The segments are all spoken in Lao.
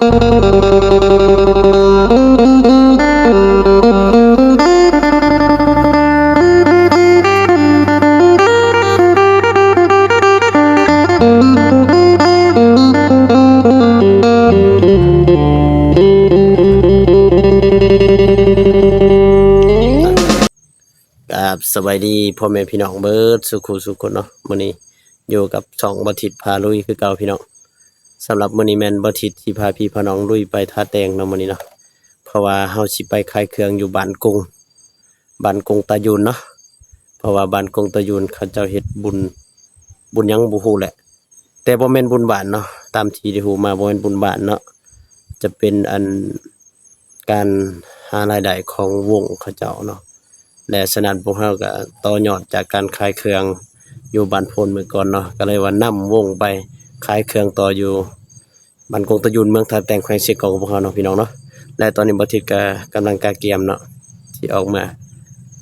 ครับ สบายดีพ่อแม่พี่น้องเบิดสู่คู่สู่คนเนาะ มื้อนี้อยู่กับช่องบ่าวทิดพาลุยคือเก่าพี่น้อง สำหรับมื้อนี้แม่นบ่าวทิดสิพาพี่พาน้องลุยไปท่าแตงเนาะมื้อนี้เนาะ เพราะว่าเฮาสิไปขายเครื่องอยู่บ้านกง บ้านกงตายูนเนาะ เพราะว่าบ้านกงตายูนเขาเจ้าเฮ็ดบุญ บุญหยังบ่ฮู้แหละ แต่บ่แม่นบุญบ้านเนาะ ตามที่ได้ฮู้มาบ่แม่นบุญบ้านเนาะ จะเป็นอัน การหารายได้ของวงเขาเจ้าเนาะ และฉะนั้นพวกเฮาก็ต่อยอดจากการขายเครื่องอยู่บ้านโพนมื้อก่อนเนาะ ก็เลยว่านำวงไปขายเครื่องต่ออยู่บ้านกงตะยูน เมืองท่าแตง แขวงเซกอง ของพวกเฮาเนาะพี่น้องเนาะ และตอนนี้บ่าวทิดก็กำลังกะเกียมเนาะ สิออกมา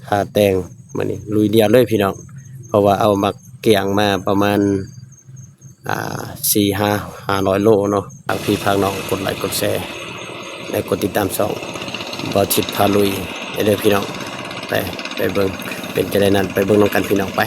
ท่าแตง มื้อนี้ลุยเดี่ยวเลยพี่น้อง เพราะว่าเอาหมากเกี้ยงมาประมาณ อ่า สี่ห้า ห้าร้อยโลเนาะ ฝากพี่ฝากน้องกดไลก์กดแชร์ และกดติดตามช่องบ่าวทิดพาลุยเด้อพี่น้อง ไป ไปเบิ่งเป็นจั่งใดนั้น ไปเบิ่งนำกันพี่น้อง ไป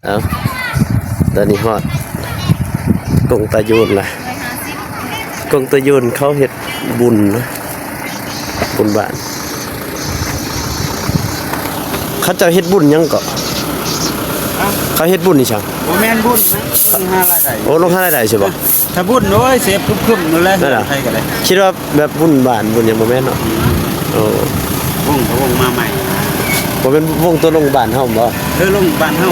เอ้า ตอนนี้ฮอดกงตายูนละ กงตายูนเขาเฮ็ดบุญนะ บุญบ้าน เขาเจ้าเฮ็ดบุญหยังเกาะ ฮะ เขาเฮ็ดบุญอีหยัง บ่แม่นบุญนะ ลงหารายได้ โอ้ ลงหารายได้ใช่บ่ ถ้าบุญ โอ้ย เสพคึมๆ นั่นแหละ นั่นล่ะ ใครก็ได้ คิดว่าแบบบุญบ้านบุญหยังบ่แม่นเนาะ โอ้ วงก็วงมาใหม่ บ่แม่นวงตัวลงบ้านเฮาบ่ เออ ลงบ้านเฮา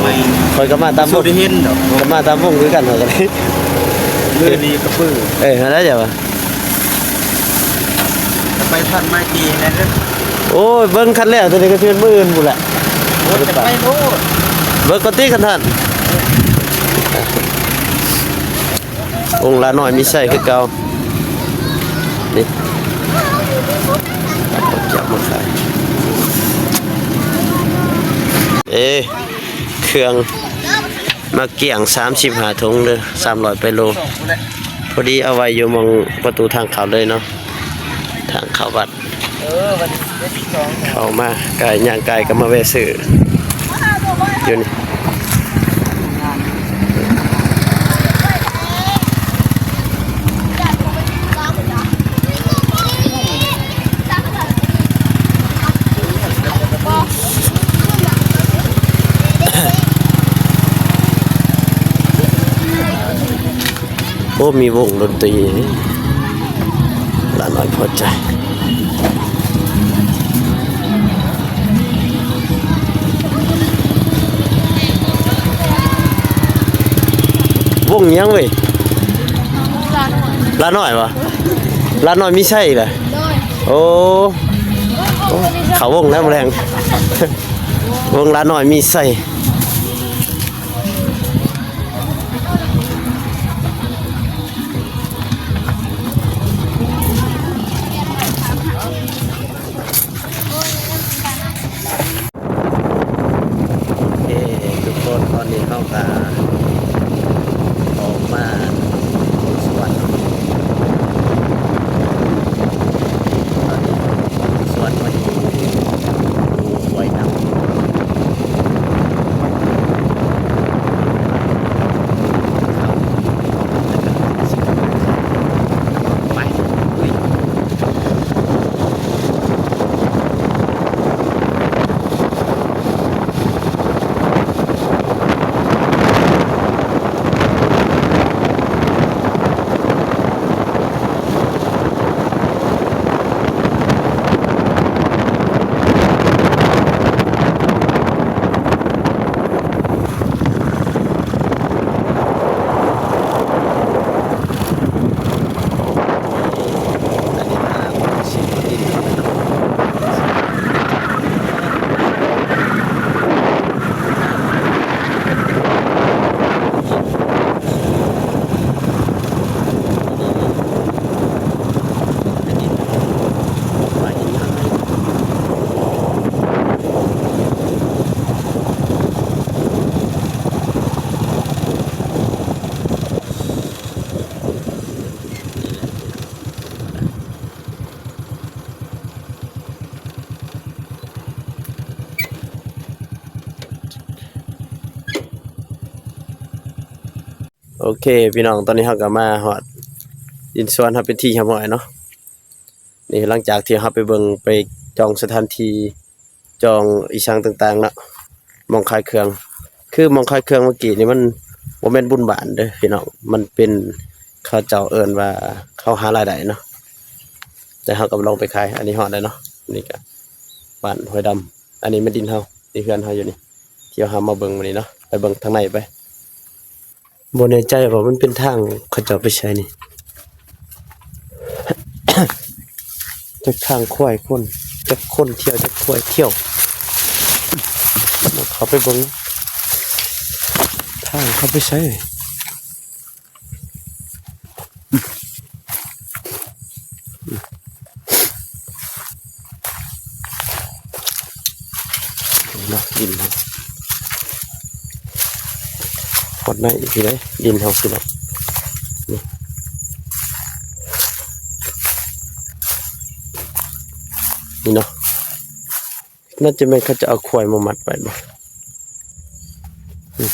ใหม่ ข้อยก็มาตามวง บ่ได้เห็นดอก ก็มาตามวงคือกัน ข้อยก็ได้ เออ นี่กระปือ เออ หั้นแหละเจ้า ไปทันมากี่แล้วเด้อ โอ้ย เบิ่งคันแล้ว ตัวนี้ก็สิเป็นมื้ออื่นพู้นแหละ โอ้ย จะไปโลด เบิ่งก่อนติคันทัน องค์ละน้อยมีไส้คือเก่า นี่ เอาข้าวเกี๊ยวมาขาย เอ้ เครื่อง มาเกี้ยงสามสิบห้าถุงเด้อ สามร้อยไปโล พอดีเอาไว้อยู่หม่องประตูทางเข้าเลยเนาะ ทางเข้าวัด เออ วันที่สิบเอ็ด สิบสอง เข้ามา ไกล ย่างไกลก็มาแวะซื้อ อยู่นี่ โอ้ มีวงดนตรี หลานน้อยพอใจ วงหยังเว้ย หลานน้อย หลานน้อยบ่ หลานน้อยมีไส้อีกแล้ว โอ้ โอ้ โอ้ ข ເອົາວົງແລ້ວມື້ແລງ ວົງຫຼານ້ອຍມີໄຊ. ໂອເຄທຸກຄົນ ຕອນນີ້ເຮົາກະອອກມາສວນເນາະ ຕອນນີ້ສວນມາຢູ່ຫ້ວຍນ້ຳ ໄປ ລຸຍ. ໂອເຄພີ່ນ້ອງ ຕອນນີ້ເຮົາກະມາຮອດດິນສວນເຮົາເປັນທີ່ຮຽບຮ້ອຍເນາະ. ນີ້ຫຼັງຈາກທີ່ເຮົາໄປເບິ່ງ ໄປຈອງສະຖານທີ່ ຈອງອີ່ຫຍັງຕ່າງໆເນາະ ໝ່ອງຂາຍເຄື່ອງ ຄືໝ່ອງຂາຍເຄື່ອງເມື່ອກີ້ນີ້ ມັນບໍ່ແມ່ນບຸນບ້ານເດີ້ພີ່ນ້ອງ ມັນເປັນ ເຂົາເຈົ້າເອີ້ນວ່າເຂົາຫາລາຍໄດ້ເນາະ ແຕ່ເຮົາກະລອງໄປຂາຍ. ອັນນີ້ຮອດແລ້ວເນາະ ນີ້ກະບ້ານຫ້ວຍດຳ ອັນນີ້ແມ່ນດິນເຮົາ ນີ້ເຮືອນເຮົາຢູ່ນີ້ ທີ່ເຮົາມາເບິ່ງມື້ນີ້ເນາະ ໄປເບິ່ງທາງໃນໄປ. ບໍ່ແນ່ໃຈວ່າມັນເປັນທາງເຂົາເຈົ້າໄປໃສນີ້ ຈັກທາງຄວາຍຄົນ ຈັກຄົນທ່ຽວ ຈັກຄວາຍທ່ຽວ ເຂົ້າໄປເບິ່ງທາງເຂົາໄປໃສ. ເນາະ ດິນເຮົາ ຮອດໃນອີກເດ້ ດິນເຮົາພີ່ນ້ອງ ນີ້ ນີ້ເນາະ ໜ້າຈະແມ່ນເຂົາຈະເອົາຄວາຍມາມັດໄວ້ບໍ ອືມ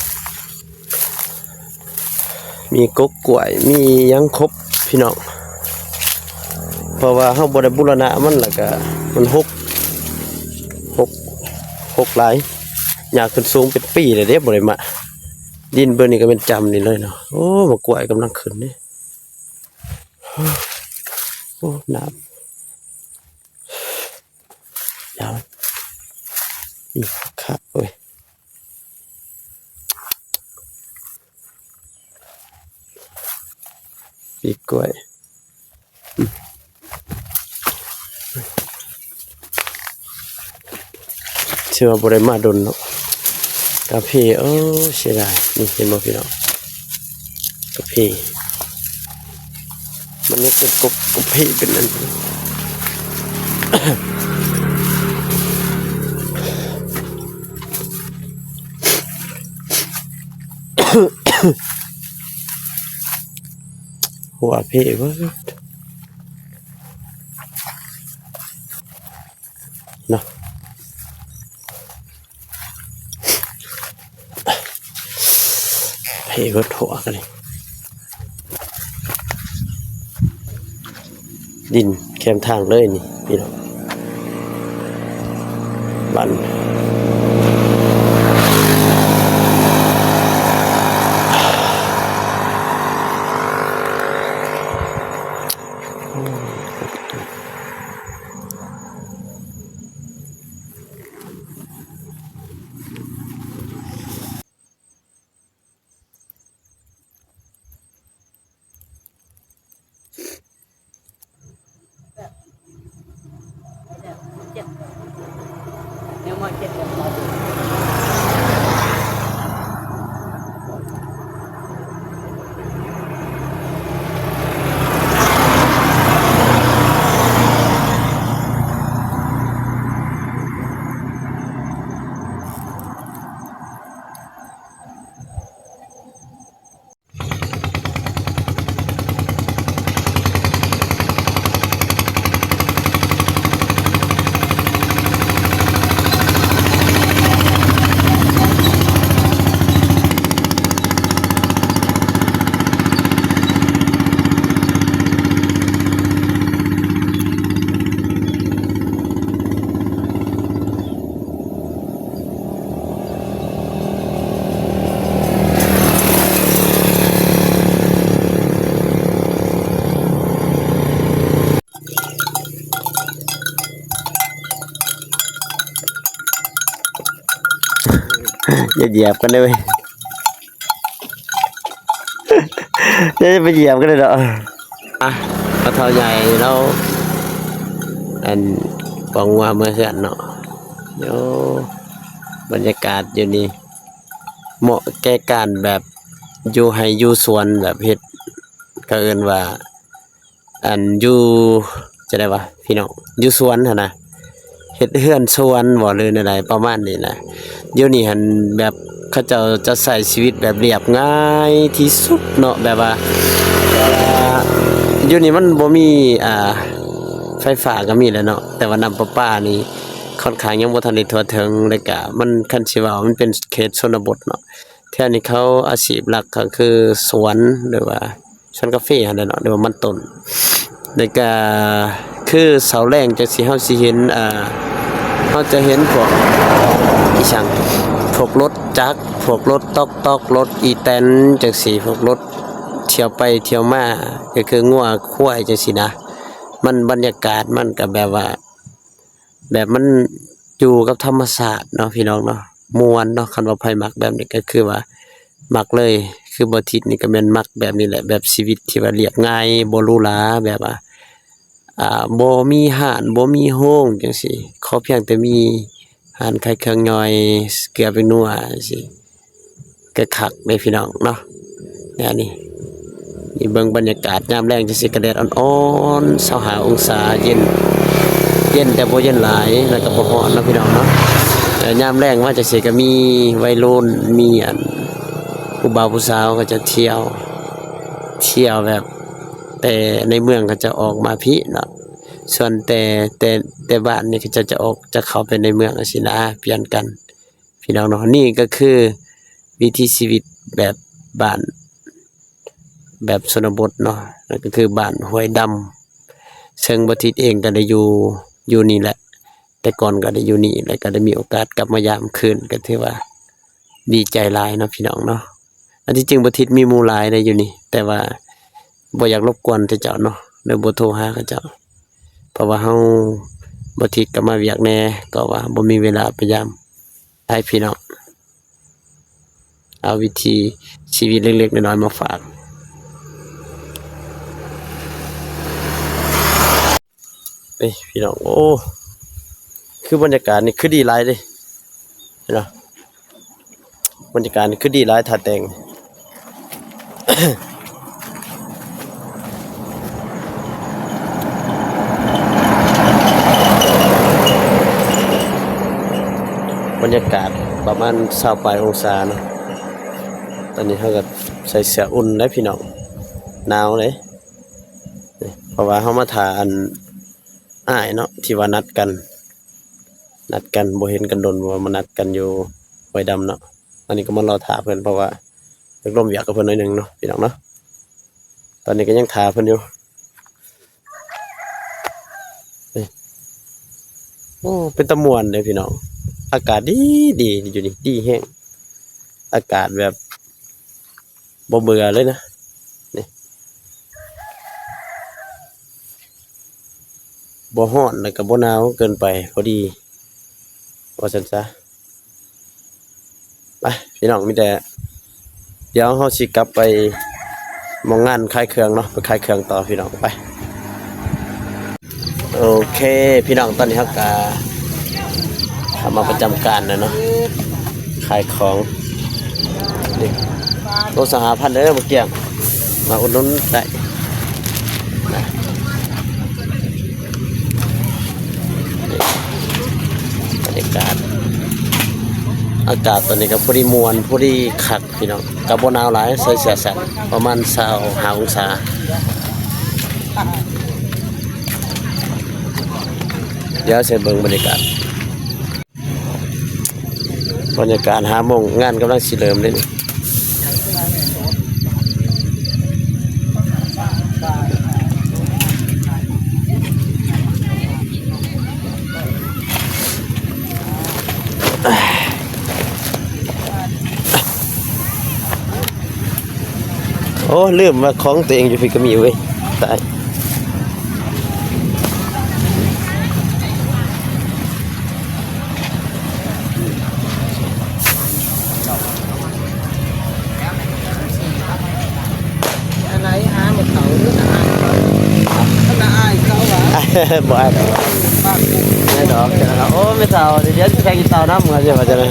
ມີກົກກ້ວຍ ມີຫຍັງຄົບພີ່ນ້ອງ ເພາະວ່າເຮົາບໍ່ໄດ້ບູລະນະມັນ ແລ້ວກະມັນຮົກ ຮົກ ຮົກຫຼາຍ ຍາກຂຶ້ນສູງເປັນປີແລ້ວເດ້ ບໍ່ໄດ້ມາ ດິນເບິ່ງນີ້ກະແມ່ນຈຳນີ້ເລີຍເນາະ. ໂອ້ ໝາກກ້ວຍກຳລັງຂຶ້ນເດ້ ໂອ້ ນ້ຳ ດຽວ ອີກຄັກເວີຍ ປີກກ້ວຍ ອືມ ຖືວ່າບໍ່ໄດ້ມາດົນເນາະ ກາເຟ ໂອ້ ເສຍດາຍ ນີ້ເຫັນບໍ່ພີ່ນ້ອງ ກາເຟ ມັນຍັງເປັນກົກ ກາເຟເປັນອັນ ຫົວເພເບີດເນາະ. ເພເບີດຫົວກັນນີ້ ດິນແຄມທາງເລີຍນີ້ພີ່ນ້ອງ ບ້ານ. ເຈັບ ຢ່າຢຽບກັນເດີເວີຍ ຢ່າໄປຢຽບກັນເລີຍເນາະ. ອ່ະ ພໍ່ເຖົ້າໃຫຍ່ລາວ ອັນ ປອງງົວເມືອເຮືອນເນາະ. ໂອ້ ບັນຍາກາດຢູ່ນີ້ ເໝາະແກ່ການແບບຢູ່ໄຮ່ຢູ່ສວນ ແບບເຮັດ ເຂົາເອີ້ນວ່າ ອັນ ຢູ່ ຈັ່ງໃດວະ ພີ່ນ້ອງ ຢູ່ສວນຫັ້ນນະ ເຮັດເຮືອນສວນບໍ ຫຼືແນວໃດປະມານນີ້ນະ. ຢູ່ນີ້ຫັ້ນແບບເຂົາເຈົ້າຈະໃຊ້ຊີວິດແບບລຽບງ່າຍທີ່ສຸດເນາະ ແບບວ່າ ອ່າ ຢູ່ນີ້ມັນບໍ່ມີ ອ່າ ໄຟຟ້າກໍມີແຫຼະເນາະ ແຕ່ວ່ານ້ຳປະປານີ້ຄ່ອນຂ້າງຍັງບໍ່ທັນໄດ້ທົ່ວເຖິງ ແລ້ວກະມັນ ຄັນຊິເວົ້າມັນເປັນເຂດຊົນນະບົດເນາະ. ແຖວນີ້ເຂົາອາຊີບຫຼັກກໍຄືສວນ ຫຼືວ່າ ສວນກາເຟຫັ້ນແຫຼະເນາະ ຫຼືວ່າມັນຕົ້ນ. ແລ້ວກະຄືເຊົ້າແລງຈັ່ງຊີ້ ເຮົາຊິເຫັນ ອ່າ ເຮົາຈະເຫັນພວກ ອີ່ຫຍັງ ພວກລົດຈັກ ພວກລົດຕອກໆ ລົດອີແຕນຈັ່ງຊີ້ ພວກລົດທ່ຽວໄປທ່ຽວມາ ກໍຄືງົວຄວາຍຈັ່ງຊີ້ນະ. ມັນ ບັນຍາກາດມັນກໍແບບວ່າ ແບບມັນຢູ່ກັບທຳມະຊາດເນາະ ພີ່ນ້ອງເນາະ ມ່ວນເນາະ. ຄັນວ່າໃຜມັກແບບນີ້ກໍຄືວ່າມັກເລີຍ. ຄືບໍ່ທິດນີ້ກໍແມ່ນມັກແບບນີ້ແຫຼະ ແບບຊີວິດທີ່ວ່າລຽບງ່າຍ ບໍ່ຫຼູຫຼາ ແບບວ່າ ອ່າ ບໍ່ມີຮ້ານ ບໍ່ມີໂຮງຈັ່ງຊີ້ ຂໍພຽງແຕ່ມີຮ້ານຂາຍເຄື່ອງຍ່ອຍ ເກືອແປ້ງນົວຈັ່ງຊີ້. ກະຄັກເດ້ພີ່ນ້ອງເນາະ. ແນວນີ້ ນີ້ເບິ່ງບັນຍາກາດຍາມແລງຈັ່ງຊີ້ ກະແດດອ່ອນໆ ຊາວຫ້າອົງສາ ເຢັນ ເຢັນແຕ່ບໍ່ເຢັນຫຼາຍ ແລ້ວກະບໍ່ຮ້ອນເນາະພີ່ນ້ອງເນາະ. ແຕ່ຍາມແລງມາຈັ່ງຊີ້ກະມີໄວລຸ້ນ ມີອັນ ຜູ້ບ່າວຜູ້ສາວເຂົາເຈົ້າທ່ຽວ ທ່ຽວແບບ ແຕ່ໃນເມືອງເຂົາເຈົ້າອອກມາພີ້ເນາະ ສ່ວນແຕ່ ແຕ່ ແຕ່ບ້ານນີ້ເຂົາເຈົ້າຈະອອກ ຈະເຂົ້າໄປໃນເມືອງຈັ່ງຊີ້ນະ ປ່ຽນກັນ. ພີ່ນ້ອງເນາະ ນີ້ກໍຄືວິຖີຊີວິດແບບບ້ານ ແບບຊົນນະບົດເນາະ ນັ້ນກໍຄືບ້ານຫ້ວຍດຳ. ເຊິ່ງບໍ່ທິດເອງກໍໄດ້ຢູ່ ຢູ່ນີ້ແຫຼະ ແຕ່ກ່ອນກໍໄດ້ຢູ່ນີ້ ແລ້ວກໍໄດ້ມີໂອກາດກັບມາຢາມຄືນ ກໍຖືວ່າດີໃຈຫຼາຍເນາະ ພີ່ນ້ອງເນາະ. ອັນທີ່ຈິງບໍ່ທິດມີໝູ່ຫຼາຍເດ້ຢູ່ນີ້ ແຕ່ວ່າບໍ່ຢາກລົບກວນເຂົາເຈົ້າເນາະ ເລີຍບໍ່ໂທຫາເຂົາເຈົ້າ ເພາະວ່າເຮົາ ບໍ່ທິດກໍມາວຽກແດ່ ກໍວ່າບໍ່ມີເວລາໄປຢາມ. ໄປພີ່ນ້ອງ ເອົາວິຖີຊີວິດເລັກໆນ້ອຍໆມາຝາກ. ນີ້ພີ່ນ້ອງ ໂອ້ ຄືບັນຍາກາດນີ້ຄືດີຫຼາຍເດ້ ເຫັນບໍ່? ບັນຍາກາດນີ້ຄືດີຫຼາຍ ທ່າແຕ່ງ ບັນຍາກາດປະມານຊາວປາຍອົງສາເນາະ. ຕອນນີ້ເຮົາກໍໃສ່ເສື້ອອຸ່ນໄດ໋ພີ່ນ້ອງ ໜາວເດ້. ນີ້ ເພາະວ່າເຮົາມາຖ້າອັນ ອ້າຍເນາະ ທີ່ວ່ານັດກັນ ນັດກັນ ບໍ່ເຫັນກັນດົນ ວ່າມານັດກັນຢູ່ຫ້ວຍດຳເນາະ. ອັນນີ້ກໍມາລໍຖ້າເພິ່ນ ເພາະວ່າຢາກລົມວຽກກັບເພິ່ນໜ້ອຍໜຶ່ງເນາະ ພີ່ນ້ອງເນາະ. ຕອນນີ້ກໍຍັງຖ້າເພິ່ນຢູ່. ນີ້ ໂອ້ ເປັນຕາມ່ວນເດ້ພີ່ນ້ອງ ອາກາດດີໆ ຢູ່ນີ້ ດີແຮງ ອາກາດແບບ ບໍ່ເບື່ອເລີຍນະ ນີ້ ບໍ່ຮ້ອນ ແລ້ວກໍບໍ່ໜາວເກີນໄປ ພໍດີ ວ່າຊັ້ນຊະ. ໄປພີ່ນ້ອງ ມີແຕ່ ດຽວເຮົາຊິກັບໄປໝ່ອງງານຂາຍເຄື່ອງເນາະ ໄປຂາຍເຄື່ອງຕໍ່ພີ່ນ້ອງ ໄປ. ໂອເຄ ພີ່ນ້ອງ ຕອນນີ້ເຮົາກະ ເຂົ້າມາປະຈຳການແລ້ວເນາະ ຂາຍຂອງ ນີ້ ໂລສາມສິບຫ້າພັນເດີ ໝາກກ້ຽງ ມາອຸດໜູນໄດ້ນະ. ນີ້ ບັນຍາກາດ ອາກາດຕອນນີ້ກໍພໍດີມ່ວນ ພໍດີຄັກ ພີ່ນ້ອງ ກໍບໍ່ໜາວຫຼາຍ ໃສ່ເສື້ອສັ້ນ ປະມານຊາວຫ້າອົງສາ. ດຽວໃຫ້ເບິ່ງບັນຍາກາດ ບັນຍາກາດຫ້າໂມງ ງານກຳລັງຊິເລີ່ມເດ້ນີ້. ໂອ້ ລືມວ່າຂອງຕົວເອງຢູ່ພີ້ກໍມີເວີຍ ຕາຍ. ອັນໃດຫາແມ່ເຖົ້າ ຫຼື ນາອ້າຍເຂົາ ນາອ້າຍເຂົາຫວາ? ບໍ່ອ້າຍດອກ ແມ່ນດອກ. ໂອ້ ແມ່ເຖົ້າ ດຽວຊິໃສ່ກິນເຫຼົ້ານຳ ວ່າຈັ່ງໃດ.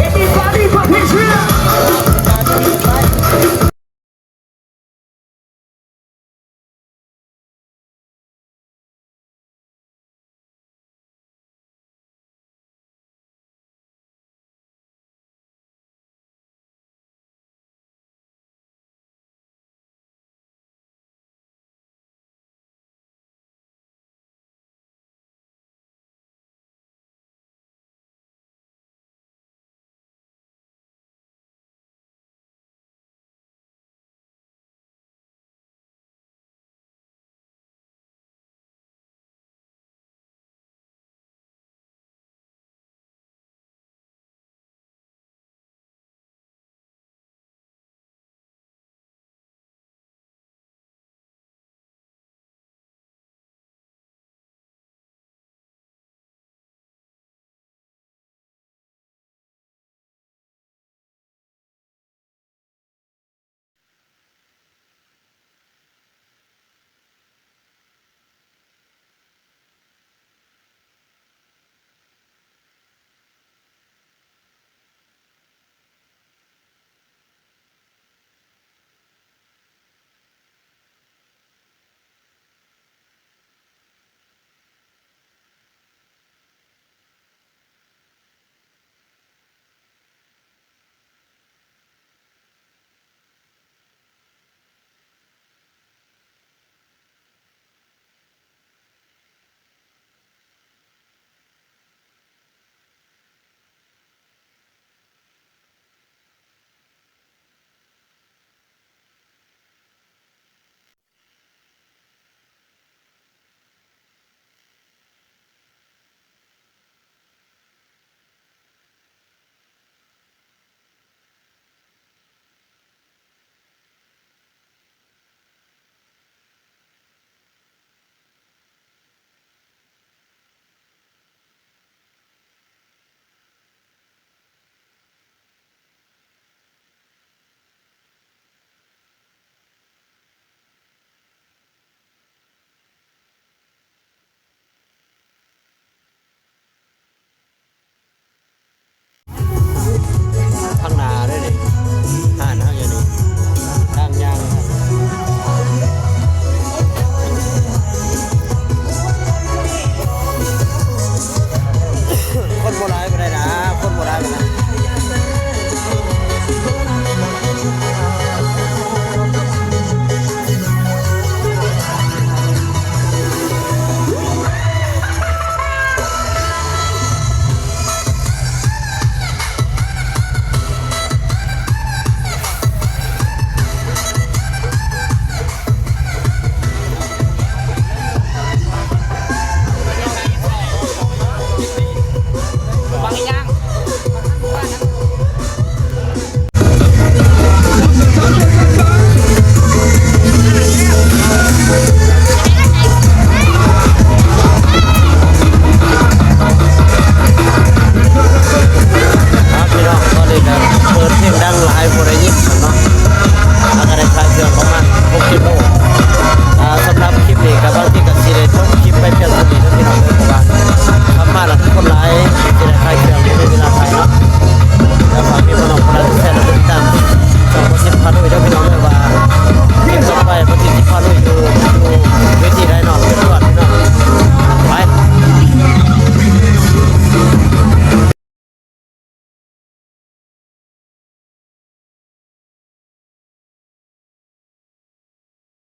Everybody put his hands